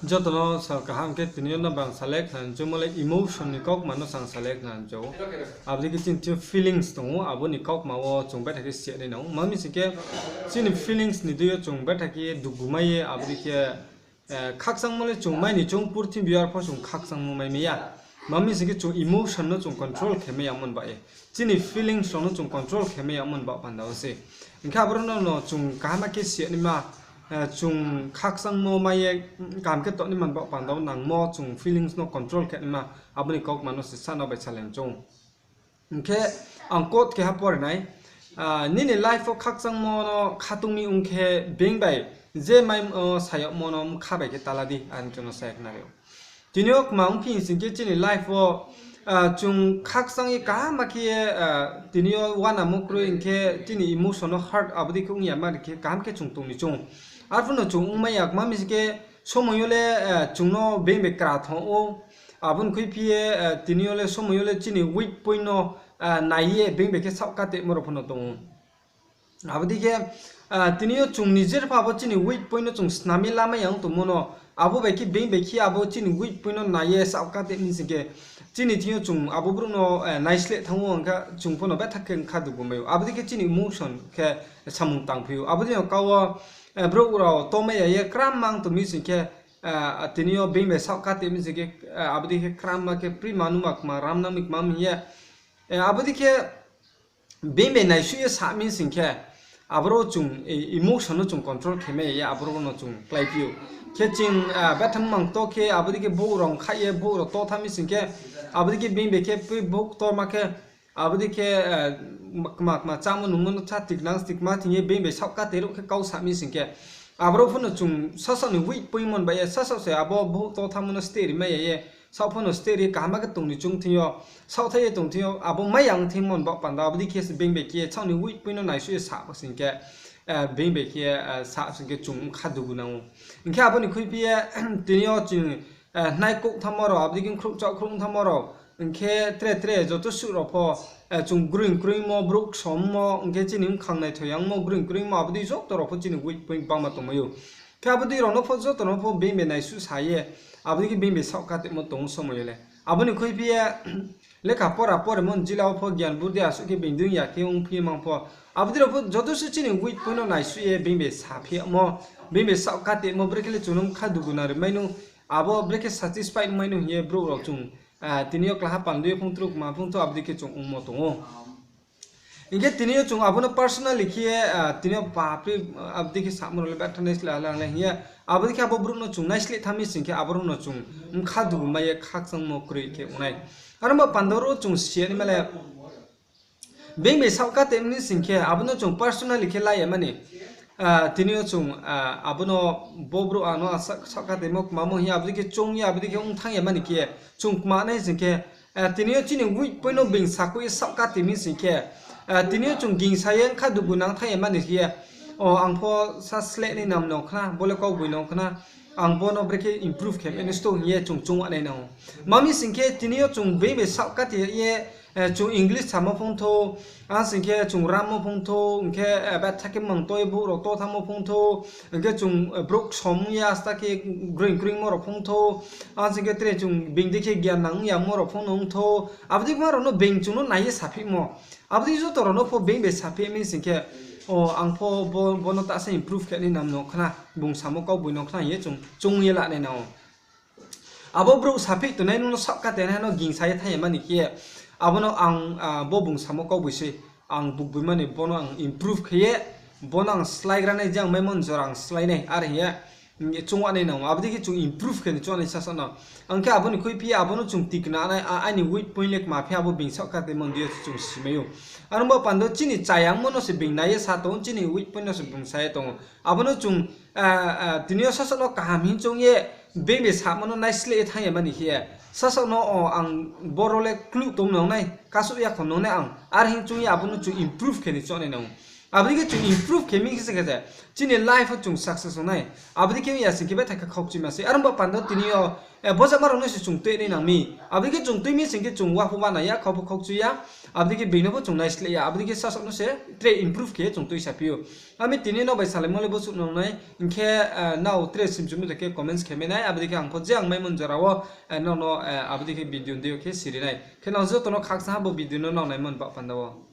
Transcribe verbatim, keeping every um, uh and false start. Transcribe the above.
Joto no sal kaham khe, tini yo no bang salai khna nchungmo le emotion ni kaukma no sang salai khna nchung ou. Abo dei khe chini thing yo feelings tong ou, abo ni kaukma wo chung betha khe si ya nai nang ou. Ma mi sing khe, chini feelings ni deing yo chung betha khe dugu mai ye, abo dei khe, khakchangmo le chung mai ni chung purthimbi yo arpho chung khakchangmo mai mai ya. Ma mi sing khe chung emotion no chung control khe mai ya mo ni baoh ye. Chini feelings rao no chung control khe mai ya mo ni baoh panda wo se. Hing khe aboro no no chung kaham khe si ya naima, chung khakchangmo mai ye, kaham khe tongnaima ni baoh panda wo nangmo chung feelings no control khe naima, abo ni kaukma no se sa no bai salai nchung ou. Hing khe ang quote keha pore nai, nini life wo khakchangmo no khatung mi ong khe, being bai je mai, sa yagmo no bkha bai khe ta la di, are hing khe no sa ya khnari ou. Tini yo kma ongphi sing khe chini life wo, chung khakchang ye kaham khe ye, tini yo uanamo kroi hing khe chini emotion no hurt abo dei khe ong ya mani khe kaham khe chung tong ni chung ou. Arphuh no chung ongmai ya, kma mi sing khe somoi yo le, chung no being bai kra thong ou. Abo ni khuiphi ye, tini yo le somoi yo le chini weak point no nai ye being bai khe saohkateimo rao pho no tong ou. Abo dei khe, tini yo chung nijer pho abo chini weak point no chung snam ye lamai ya ong tongmo no, abo bai khe being bai khe abo chini weak point no nai ye saohkate mi sing khe, chini thing yo chung abo brouh no naisleh thanng ou, ong khe chung pho no betha khe bkha dugu mai ou. Abo dei khe chini emotion khe samung tangphi ou. Abo dei no kau wo, brouh rao tomai ya ye kram mang tong mi sing khe, tini yo being bai saohkate mi sing khe, abo dei khe kram ma khe pri ma numa kma ram nang mi kma mi hing ye, abo dei khe being bai naisuh ye sa mi sing khe, aboro chung, emotion no chung control khe mai ya ye, aboro no chung kláiphi ou. Khe ching, betha mang to khe, abo dei khe bouh rao khaih ye, bouh rao to tha mi sing khe, abo dei khe being bai khe pri bouh to ma khe, abo dei khe, kma kma chámo nungmo no sa tiknang tikma thing ye being bai saohkate ruh khe kau sa mi sing khe, aboro pho no chung sasaoh ni weak point mo ni baoh ye sasaoh se abo bouh to thamo no steh ri mai ya ye, saoh pho no steh ri kaham khe tong ni chung thing yo, saohthai ye tong thing yo, abo mai ya ong thing mo ni baoh panda, abo dei khe se being bai khe saoh ni weak point no naisuh ye sa pho sing khe, being bai khe, sa sing khe chung bkha dugu nang ou. Hing khe abo ni khuiphi ye, tini yo ching, hnai kouh thamo rao, abo dei khe khrouh chaoh khrouh thamo rao, hing khe tre tre joto suh rao pho, chung groing kroingmo, brouh ksommo, hing khe chini bkhang naithoi yangmo, groing kroingmo, abo dei joto rao pho chini weak point gbangma tongmai ou. Khe abo dei rao no pho joto no pho being bai naisuh sa ye, abo dei khe being bai saohkateimo tong ou somoi yo le. Abo ni khuiphi ye, lekha pora poremo ni jila wo pho gyan burdi asuh khe being deing ya khe ongphi ye mang pho. Abo dei rao pho joto suh chini weak point no naisuh ye being bai saphi yagmo, being bai saohkateimo, brekhe le chung no bkha dugu nang ri mai nou, abo brekhe satisfy ong mai nou hing ye brouh rao chung, tini yo klaha pandoi ye phung tru kma phung tru abo dei khe chung ongmo tong ou. Hing khe tini yo chung abo no personally khe ye, tini yo papri, abo dei khe samo rao le betha naisleh ha lang le hing ye, abo dei khe abo brouh no chung naisleh tha mi sing khe, aboro no chung bkha dugu mai ye khakchangmo kroi khe ong nai. Aro ba panda wo chung si ya naima le, being bai saohkate mi sing khe, abo no chung personally khe la ya mani. Tini yo chung, abo no bo brouh ang no saohkateimo kmamo hing ye, abo dei khe choung ye, abo dei khe ong thanng ya mani khe, chung kma nai sing khe, tini yo chini weak point no being sakhouh ye saohkate mi sing khe, tini yo chung gingsa ye bkha dugu nang thanng ya mani khe, o ang pho sa sleh nai nam no khna, bo le kaugboino khna, ang bo no brekhe improve khe mai no sto hing ye chung choung nai nang ou. Ma mi sing khe tini yo chung being bai saohkate ye, chung English samo phung thou, ang sing khe chung rammo phung thou, hing khe, betha khe mang toi bouh rao to thamo phung thou, hing khe chung, brouh ksom ye asta khe groing kroingmo rao phung thou, ang sing khe tre chung being dei khe gyan nang yamo rao phung no ong thou, abo dei khe ma rao no being chung no nai ye saphimo. Abo dei joto rao no pho being bai saphi mi sing khe, o ang pho bo, bo no ta sa improve khe nai nam no khna, bung samo kaugboino khna hing ye chung choung ye la nai nang ou. Abo brouh saphi tongnai nung no saohkate nai no gingsa ye thanng ya mani khe, abo no ang, bo bung samo kaugboi sei, ang bugboi mani bo no ang improve khe ye, bo no ang slái gra nai, je ang maimo ni jora ang slái nai, are hing ye, chung nai nang ou. Abo dei khe chung improve khe ni chung nai sasaoh no. Ang khe abo ni khuiphi ye abo no chung tikna nai, aini weak point le kma phi abo being saohkate mon di yo chung si mai ou. Aro ba panda wo chini chayangmo no se being nai ye sa tong ou, chini weak point no se bung sa ye tong ou. Abo no chung, tini yo sasaoh no kaham hing choung ye, being bai samo no naisleh ye thanng ya mani khe, sasaoh no, o ang boro le kluh tong nang nai, kasuh ya kho nang nai ang, are hing choung ye abo no chung improve khe ni chung nai nang ou. Abo dei khe chung improve khe mi khe se khe se, chini life wo chung success ong nai. Abo dei khe ong ya sing khe betha khe khaukchuima se. Are ong ba panda tini yo, eh, bojama rao no se chung tui nai nang mi. Abo dei khe chung tui mi sing khe chung wa pho wa nai ya, khau pho khaukchu ya. Abo dei khe being no pho chung naisleh ya. Abo dei khe sasaoh no se tre improve khe chung tui saphi ou. Ami tini nrao bai salaimo le bo suh nang nai. Hing khe, eh, nrao tre simchum mi tong khe comments khe mai nai. Abo dei khe ang pho je ang maimo ni jora wo, eh, nrao no, eh, abo dei khe video ni deing yo khe siri nai. Khe nrao joto no khakchang ha bo video no nrao naimo ni baoh panda wo.